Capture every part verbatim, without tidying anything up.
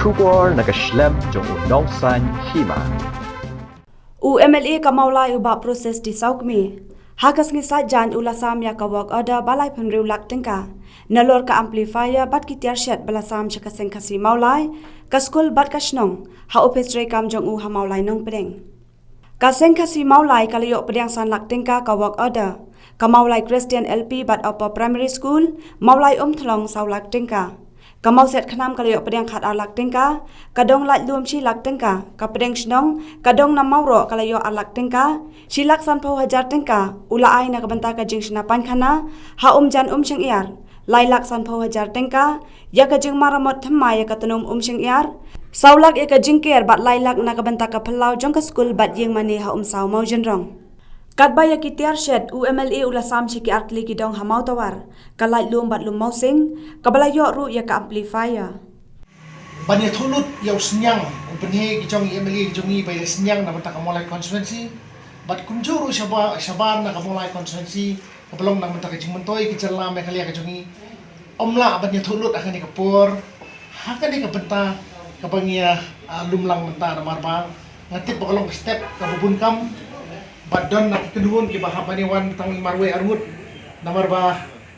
Khubor na ka shlem jong u Nongsaiñ Hima. U M L A ka Mawlai u Bah Proses T Sawkmi ha ka sngi Saitjaiñ u la sam ïa ka work order ba laiphew hynriew lak tyngka nalor ka amplifier bad ki tiar shet ba la sam sha ka Seng Khasi Mawlai, ka skul bad ka shnong ha ophis treikam jong u ha Mawlai Nongpdeng. Ka Seng Khasi Mawlai ka la ïoh pdiang san lak tyngka ka work order. Ka Mawlai Christian L P bad Upper Primary School Mawlai Umthlong saw lak tyngka. Ka Mawsiat Khnam ka la ïoh pdiang khat ar lak tyngka, ka Dong Laitlum shi lak tyngka, ka Pdeng Shnong ka Dong Namawroh ka la ïoh ar lak tyngka, shi lak sanphew hajar tyngka u la ai na ka bynta ka jingshna painkhana ha Umjan Umshyngiar, lai lak sanphew hajar tyngka ïa ka jingmaramot thymmai ïa ka tnum Umshyngiar, saw lak ïa ka jingker bad lai lak na ka bynta ka phyllaw jong ka skul bad ïing mane ha Umsaw Mawjynrong. Katba ïa ki tiar shet u M L A u la sam sha ki artylli ki dong ha Mawtawar, ka Laitlum bad Lum Mawsing, kaba la ïoh ruh ïa ka amplifier. Ban ïathuh lut ïa u synñiang u pynheh ki jong i M L A ki jong i ba ïa synñiang na bynta ka Mawlai constituency, bad kumjuh ruh shabar shabar na ka Mawlai constituency kaba long na bynta ka jingmyntoi ka jylla Meghalaya ka jong i. Ym lah ban ïathuh lut ha kane ka por ha kane ka bynta kaba ngi ïa, ah, lum lang mynta namar ba nga tip ba ka long ka step kaba bun kam. Bad don na ki kynhun kiba hap ban ïa wan tang marwei arngut namar ba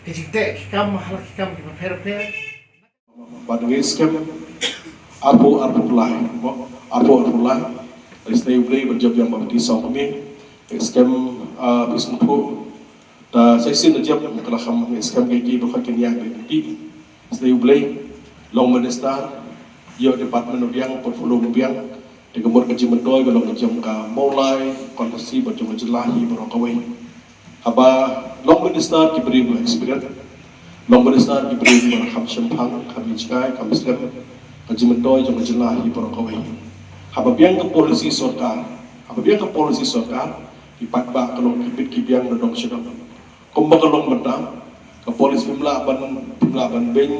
ki jingteh ki kam ha la ki kam kiba pher pher. Bad ngi skhem arphew arphew lai mo arphew arphew lai. Isnei U Blei ban jop ïa ma bati song kami. Ngi skhem, ah, phi sngewthuh. Ta sa shisien da jop ka la kham, ngi skhem ka ki ba khot kin ïa ka ki. Isnei U Blei, long minister, ïoh department ba biang, portfolio ba biang. Te ka mut ka jingmyntoi ka long ka jong ka Mawlai constituency bad jong ka jylla hi baroh kawei. Haba long minister ki briew ba experience, long minister ki briew ba kham shemphang, kham ïa jngai, kham slem ka jingmyntoi jong ka jylla hi baroh kawei. Haba biang ka policy sorkar, haba biang ka policy sorkar, ki paidbah ka long ki bit ki biang da dong sha dong. Kumba ka long mynta, ka policy phim lah ban, phim lah ban beiñ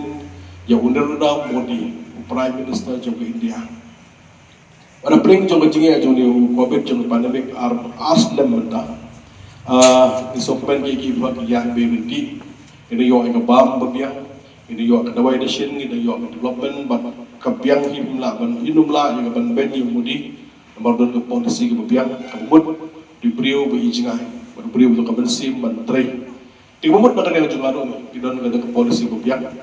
ïa u Narendra Modi, u Prime Minister jong ka India. Wat la pdeng jong ka jingeh jong une u Covid jong ka pandemic ar, ar snem mynta. Ah, ngi sngewkmen ki ki ba ki ïa beiñ ki. Ngi da ïoh ïa ka bam ba biang, ngi da ïoh ka dawai dashin, ngi da ïoh ka development, bad ka biang hi phim lah ban, hi phim lah ïa ka ban beiñ ïa u Modi. Namar don ka policy kaba biang, kaba mut, dei u briew ba ïa jngai, bad u briew ba don ka mynsiem ban trei. Te kaba mut na ka liang jong nga ruh, ngi don ka, ka policy ba biang,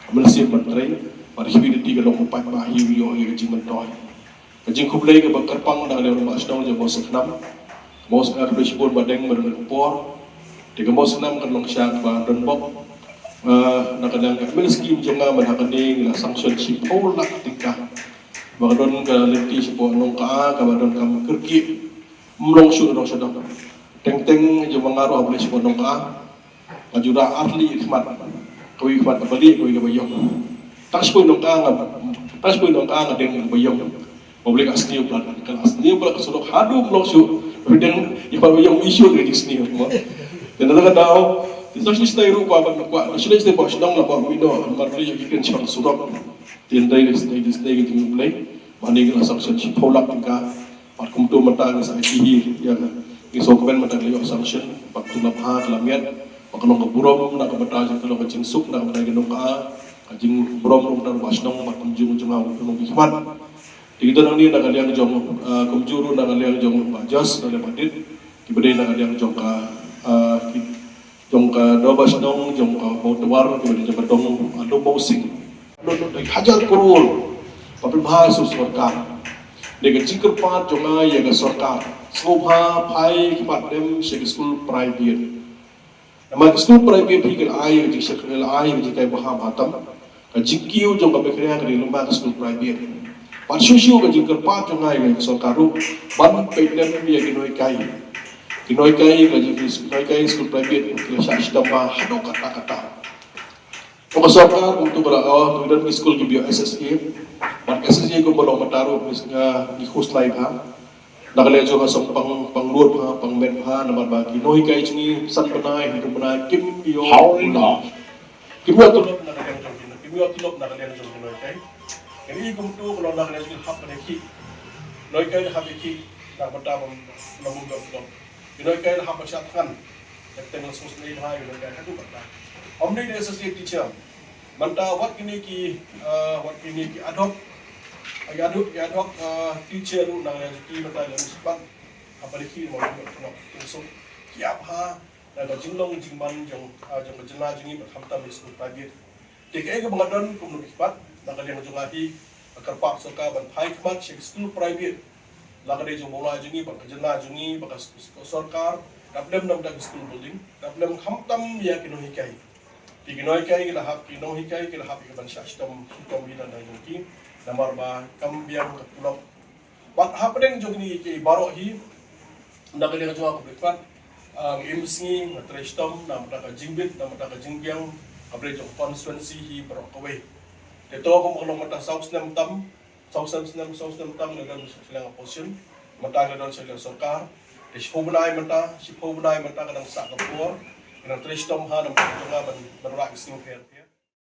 ka mynsiem ban trei, bad hi dei ka long ka paidbah hi ïoh ïa ka jingmyntoi. Ka jingkhublei kaba kyrpang na ka liang u Bah Shnong jong ka Mawsiat Khnam. Ka Mawsiat Khnam khublei shibun ba dang ba don ka por. Te ka Mawsiat Khnam kan long sha kaba don bok. Ah, na ka liang ka M L A scheme jong nga mynta kane ngi la sanction shiphew lak tyngka. Ba ka don ka lynti shapoh Nongka, kaba don ka kyrkieh. Ym long shuh dong sha dong. Teng teng jong ma nga ruh ha Village Board Nongka. Nga ju rah artylli khmat. Kawei khmat kaba lieh, kawei kaba ïong. Tang shiphew Nongka nga, tang shiphew Nongka nga deng kaba ïong. Ba U Blei ka sniew palat, ka sniew palat ka surok haduh ym long shuh. Ba deng ïa kaba ïong ïa shuh ka jingsniew mo. Te na ka daw, te sa shlei shlei ruh ba ban kwah, shlei shlei ba shnong la ba mino, ba ri ïa ki kren shibang surok. Te ndai ka shnong, te shnong ka jong U Blei. Ba ni ka la sanction shiphew lak tyngka. Bad kumto mynta ngi sa ïa ki hi ïa ka. Ngi sngewkmen mynta ka la ïoh sanction. Bad kumta bha ka la miat. Bad ka long ka burom na ka bynta jong ka long ka jingsuk na ka bynta ka Nongka. Ka jingburom ruh na ka bynta shnong bad kumjuh jong nga u nongmihkhmat. Te kita nang ni na ka liang jong, eh, kumjuh ruh na ka liang jong Bah Jos, na liang Bah Dit. Kiba dei na ka liang jong ka, eh, ki jong ka Dorbar Shnong, jong ka Mawtawar, kiba dei jong ka dong, ah, Lum Mawsing. Lut lut hajar klur. Ba pynbha sha sorkar. Dei ka jingkyrpad jong nga ïa ka sorkar. Sngewbha phai khmat dem sha ki skul private. Namar ki skul private hi ki la ai ka jingshakri, la ai ka jingkai bha bha tam. Ka jingkiew jong ka Meghalaya ka dei lyngba ka skul private. Bad shuh shuh ka jingkyrpad jong nga ïa ka sorkar ruh ban peit lem ïa ki nonghikai. Ki nonghikai ka jing, ki nonghikai skul private ki la shah shitom bha haduh katta katta. Ka sorkar kumto ka la, oh, ki don ki skul kiba ïoh S S A. Bad S S A kumba long mynta ruh ngi, ngi khuslai bha. Na ka liang jong ka song pang, pang lut bha, pang met bha, namar ba ki nonghikai jong ngi san bnai, hynriew bnai kim ïoh. Hawri na. Kim ïoh tulop na ka liang jong ki, kim ïoh tulop na ka liang jong ki nonghikai. Ngi ïohi kumto ka long na ka liang jong ki hap ban ïakhih. Nonghikai hap ïakhih na ka bynta ban, ban ym ïoh tulop. Ki nonghikai hap ban shah thngan. Ïa ka teng la sngewsynei bha ïa ki nonghikai haduh katta. Ym dei S S A teacher. Mynta wat kine ki, eh, wat kine ki ad hoc Ïa dok, ïa dok, ah, teacher ruh na ka jong ki mynta ïa u spat. Haba dei ki mo ki nok ki suk ki ap ha na ka jinglong jingman jong, ah, jong ka jylla jong ngi bad khamtam ïa ki skul private. Te kaei kaba nga don kum u nongmihkhmat na ka liang jong nga hi, nga kyrpad sorkar ban phai khmat sha ki skul private. La ka dei jong u Mawlai jong ngi bad ka jylla jong ngi bad ka s-, s-, sorkar. Dap lem namar ki skul building, dap lem khamtam ïa ki nonghikai. Te ki nonghikai ki la hap, ki nonghikai ki la hap ïa ka ban shah shitom, shitom ïa ki nonghikai jong ki. Namar ba kam biang ka tulop. Bad hapdeng jong kine ki baroh hi, na ka liang jong nga kum u nongmihkhmat, ah, nga im sngi, nga trei shitom namar ka jingbit, namar ka jingbiang ka bri jong ka constituency hi baroh kawei. Te to kum ka long mynta saw snem tam, saw snem, snem, saw snem tam nga don sha liang opposition, mynta nga don sha liang sorkar. Te shiphew bnai mynta, shiphew bnai mynta nga dang sah ka por, nga dang trei shitom ha namar ka jong nga ban, ban rah ki sngi pher pher.